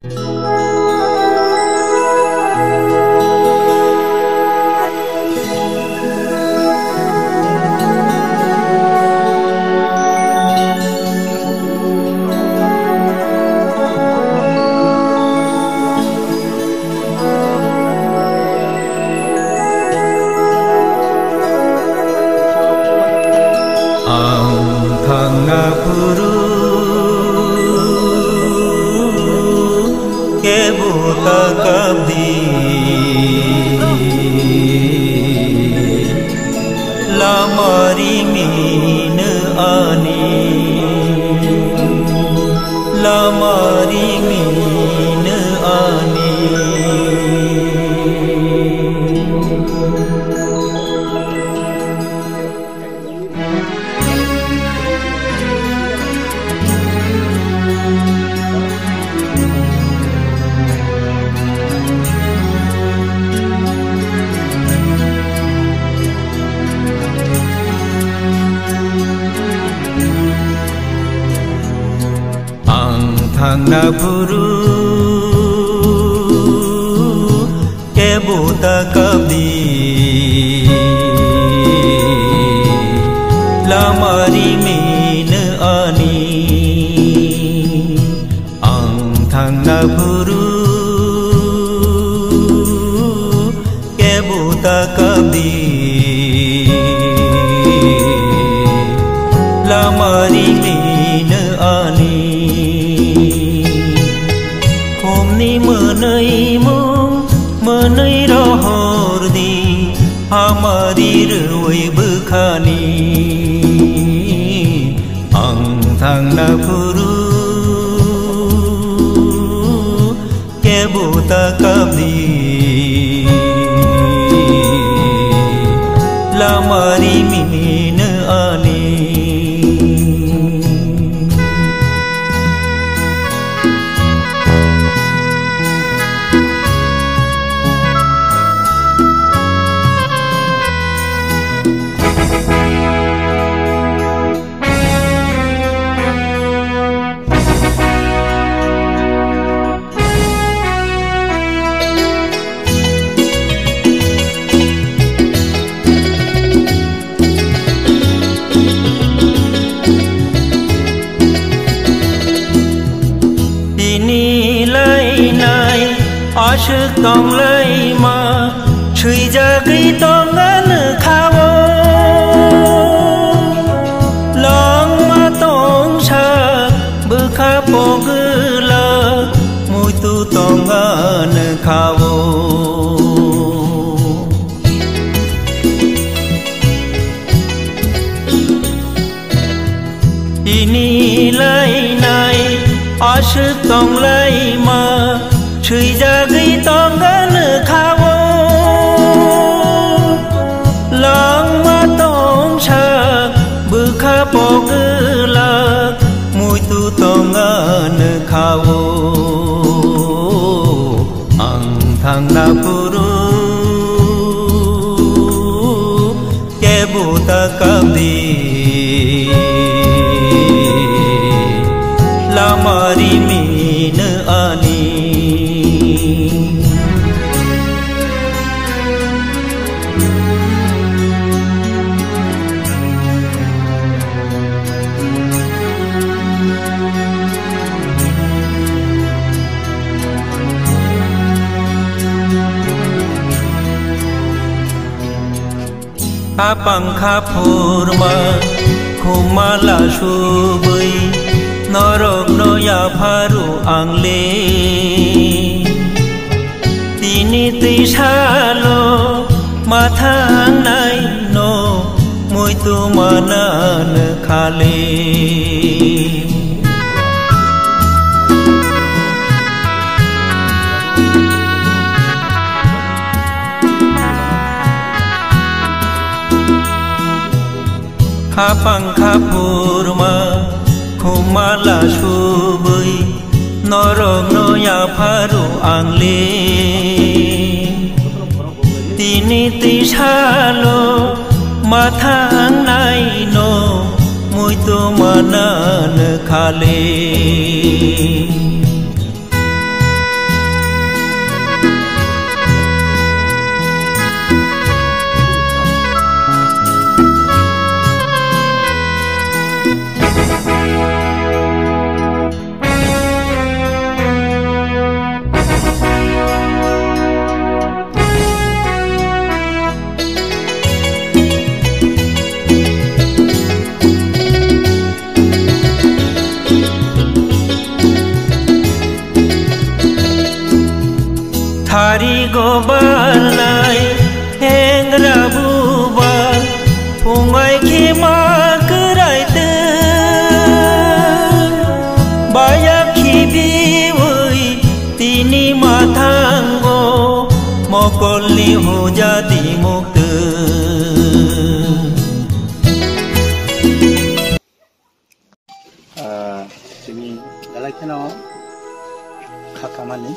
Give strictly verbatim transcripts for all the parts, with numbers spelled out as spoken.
Ang thangna phuru kebo ta kabdi. Lama rimino ani, lama rimino ani. Ang thangna phuru kebo ta kabdi. Lama rimino ani. Ang thangna phuru kebo ta kabdi. Lama rimino ani. Khumni mwnwi mung mwnwi rohor di, hamari rwui bwkhani. Ang thangna phuru kebo ta kabdi. Lama rimino ani. Tini lainai aswk tonglaima, swijagwi tongna nokha-o. Langma tongsa bwkha pogwlak, muitu tongna nokha-o. Tini lainai aswk tonglaima, swijagwi tongna nokha-o. Langma tongsa bwkha pogwlak, muitu tongna nokha-o. Ang thangna phuru kebo ta kabdi. Lama rimino ani. Khapang khaphurma, khumala subwi, norokno yapharu ang le. Tini twi salo ma thangnai no muitu mana nokha le. Khapang khaphurma, khumala subwi, norokno yapharu ang le. Tini twi salo ma thangnai no muitu mana nokha le. Gobarnai hengra bubar phungai khima kwrai twi. Baya khibiwi tini mathango mokolni hujati muktwi. Ah, chini belai kheno kha kamani.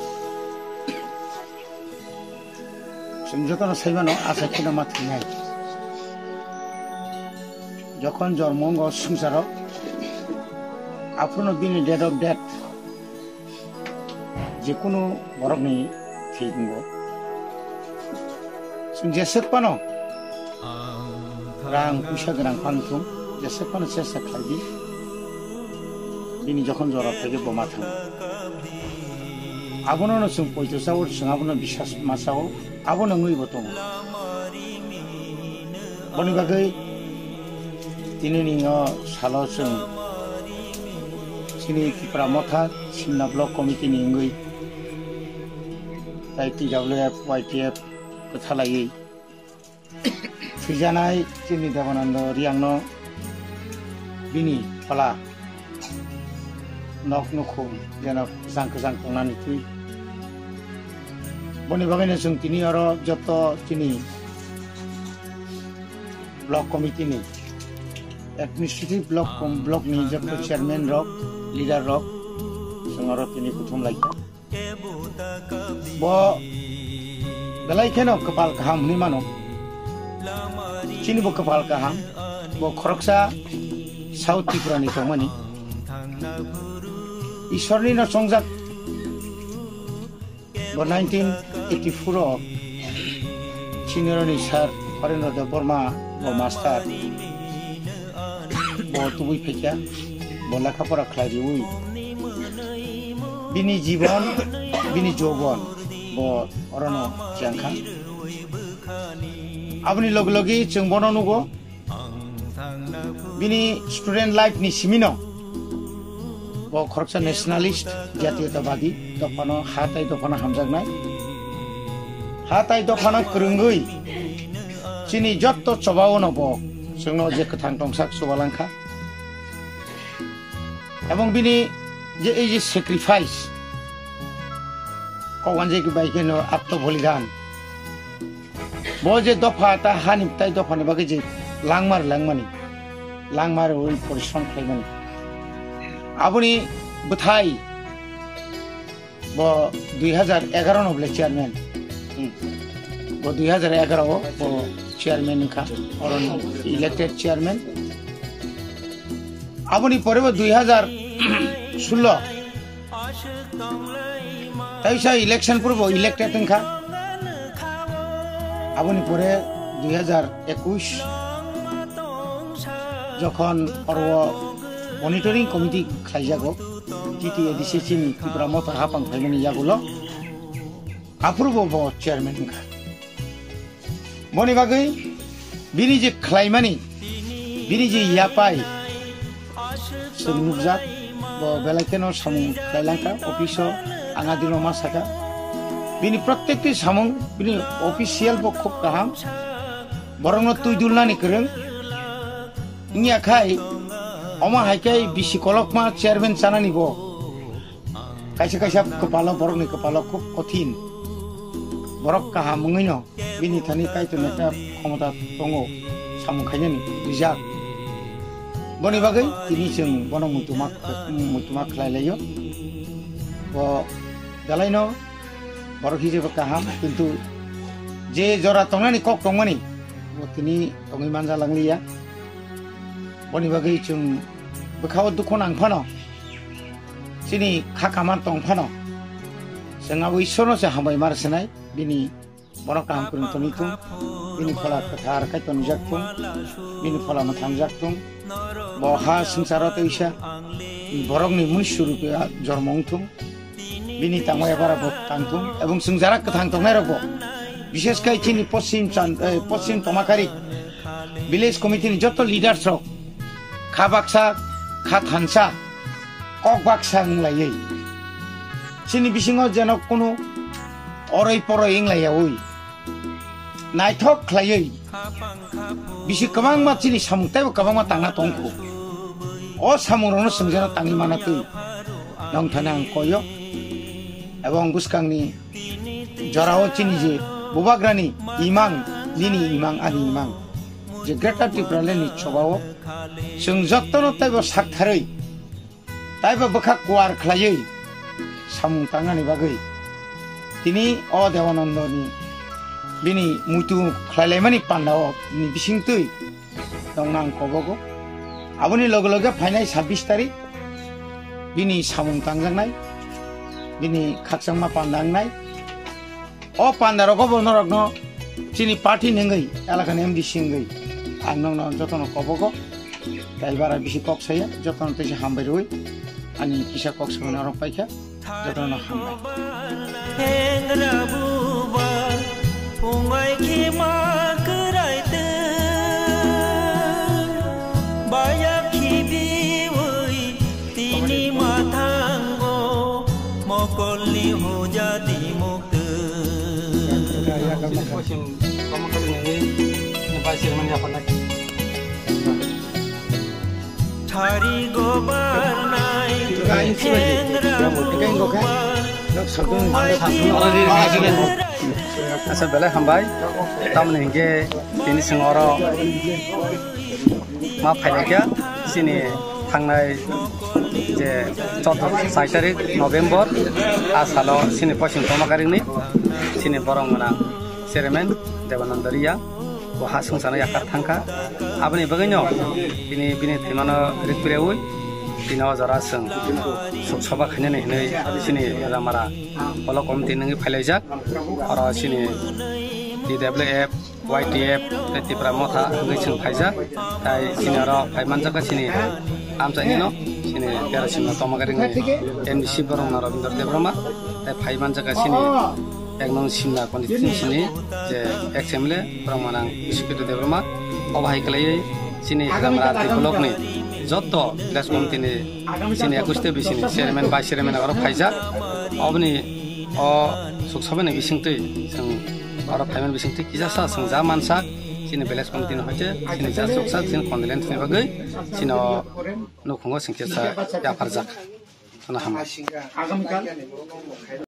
Chwng jotono saimano asa kheno ma thinai. Jokhon jormo wngo swngcharo, aphuruno bini date of death. Jekunu borokni thwi wngo. Chwng jeswk phano rang puisa gwnang phano thung, jeswk phano chesta khlai di. Bini jokhon jora phai khe bo ma thango. Abono no chwng poito chao, chwng abono biswas ma chao, abono wngwi bo tongo. Boni bagwi tinini o salo chwng chini Tipra Motha Simna Block Committee ni wngwi tai T W F, Y T F kwthalaiwi thwijanai chini Debanando Riyangno bini phola nok nukhung jeno kwchang kwchang tongnani twi. Boni bagwino chwng tini oro joto chini block committee ni administrative block com-, block ni joto chairman rok, leader rok chwng oro tini kuthum laikha. Bo belai kheno kwpal kaham hwnwi mano. Chini bo kwpal kaham. Bo khoroksa South Tripura ni tongmani. Ishorni no chongjak. Bo nineteen eighty-four o Chinironi sir Horendra Debbarma bo master. Bo tubui phaikha, bo lekha pora khlai riwi. Bini jibon, bini jobon, bo orono chengkha. Aboni logi logi chwng bono nugo. Bini student life ni simino bo khoroksa nationalist, jatiyotabadi, dophano ha tai dophano hamjaknai. Ha tai dophano kwrwngwi chini jotto chobaono bo chwngno je kwthang tongsak chubalangkha. Ebong bini je ei je sacrifice, kok wanjai bai kheno atto bolidan. Bo je dopha ta hani tai dophani bagwi je langmar langmani, langmar ui porishrom khlaimani. Aboni bwthai bo dui hajar egaroh no bole chairman. Hmm. Bo dui hajar egaroh o bo chairman wngkha. Oroni elected chairman. Aboni pore bo dui hajar sullo. Taisa election purbo elected wngkha. Aboni pore dui hajar ekush jokhon oro monitoring committee khlaijago, T T A D C chini Tipra Motha hapang phaimani yagulo, aphurbo bo chairman wngkha. Boni bagwi bini je khlaimani, bini je yapai, chwng nukjak, bo belai kheno samung khlailangkha, office o ang adino ma sakha. Bini protekti samung, bini official bo khub kaham, borokno twi dulnani kwrwng. Wngya khai, omo hai khe bisi kolokma chairman chanani bo. Kaisa kaisa kwpalo, borokni kwpalo khub kothin. Borok kaham wngwino bini thani Kaitorni ekta khomota tongo, samung khainani rijak. Boni bagwi tini chwng bono muituma, muituma khlai laio. Bo belaino borok hijobo kaham, kintu je jora tongnani kok tongmani, bo tini tongwi manja langliya. Boni bagwi chwng bwkhao dukhu nang phano, chini kha kaman tong phano, chwng abo Ishwarno se hambai mar sinai, bini borok kaham kwrwng tongwi thung, bini phola kwthar khai tonijak thung, bini phola mwthangjak thung, bo ha swngcharo teisa borokni muisu rupe jormo wng thung. Bini tangmaya bara bo tang thung, ebong chwng jara kwthang tongnai rok bo, bishes khai chini poschim chan, eh, poschim Tomakari village committee ni joto leaders rok kha baksa, kha thansa, kok baksa wng laiwi chini bisingo jeno kunu Oroi poroi wng lai yaui, naithok khlaiwi bisi kwbangma chini samung teibo kwbangma tangna tongkhu. O samungrokno swngjano tangwi mana twi nongthani ang koyo. Ebong bwskangni jorao chini je bubagrani imang, nini imang, ani imang, je Greater Tipraland ni chobao chwng jotono teibo saktharwi taibo bwkha kuar khlaiwi samung tangnani bagwi tini o Debanandani bini muitu khlailaimani pandao ni bisingtwi tongna ang kobogo. Aboni loge loge phainai sabbish tarik bini samung tangjaknai, bini khakchangma panda wngnai. O pandarogo bo norokno chini party ni wngwi, elakani M D C wngwi ang nokno jotono kobogo. Tai bara bisi kok saya, jotono teisa hambai rwi ani kisa kok samani norok paikha, jotono hambai. Hengra bubar phungai khima kwrai twi, baya khibiwi tini mathango mokolni hojadi muk. Thari gobar nai, hengra gobar, Asa belai hambai, tamni hingke tini sing oro ma phailai kha, chini thangnai je chotro sai tarik November, a salo chini poiching tongma karikni chini borok mwnang chairman Debananda Riya bo ha sungsano yakar thangkha. Aboni bagwino bini, bini thwimano rikpirwi bini o jora chwng suk soba khainani hinwi chini Ramara Block Committee nungwi phailaijak. Oro chini T W F, Y T F, tei Tipra Motha wngwi chwng phaijak. Tai chini oro phai manjakha chini amchaini no, chini tero simna Tomakari ni M D C borok no Rabindra Debbarma. Tai phai manjakha chini ek nong simna constituency ni je ex M L A borok manang Bishnupriya Debbarma. Obo hai khlaiwi chini Ramara Block ni joto village committee ni chini ekwis ta bisini chairman, vice chairman oro phaijak. Oboni o suk sabani bisingtwi chwng oro phaimani bisingtwi kisa sa chwng ja mansak chini village committee ni hoite chini ja chuksa chini condolence ni bagwi chini o nukhungo chwng kisa yapharjak. Chwng hambai.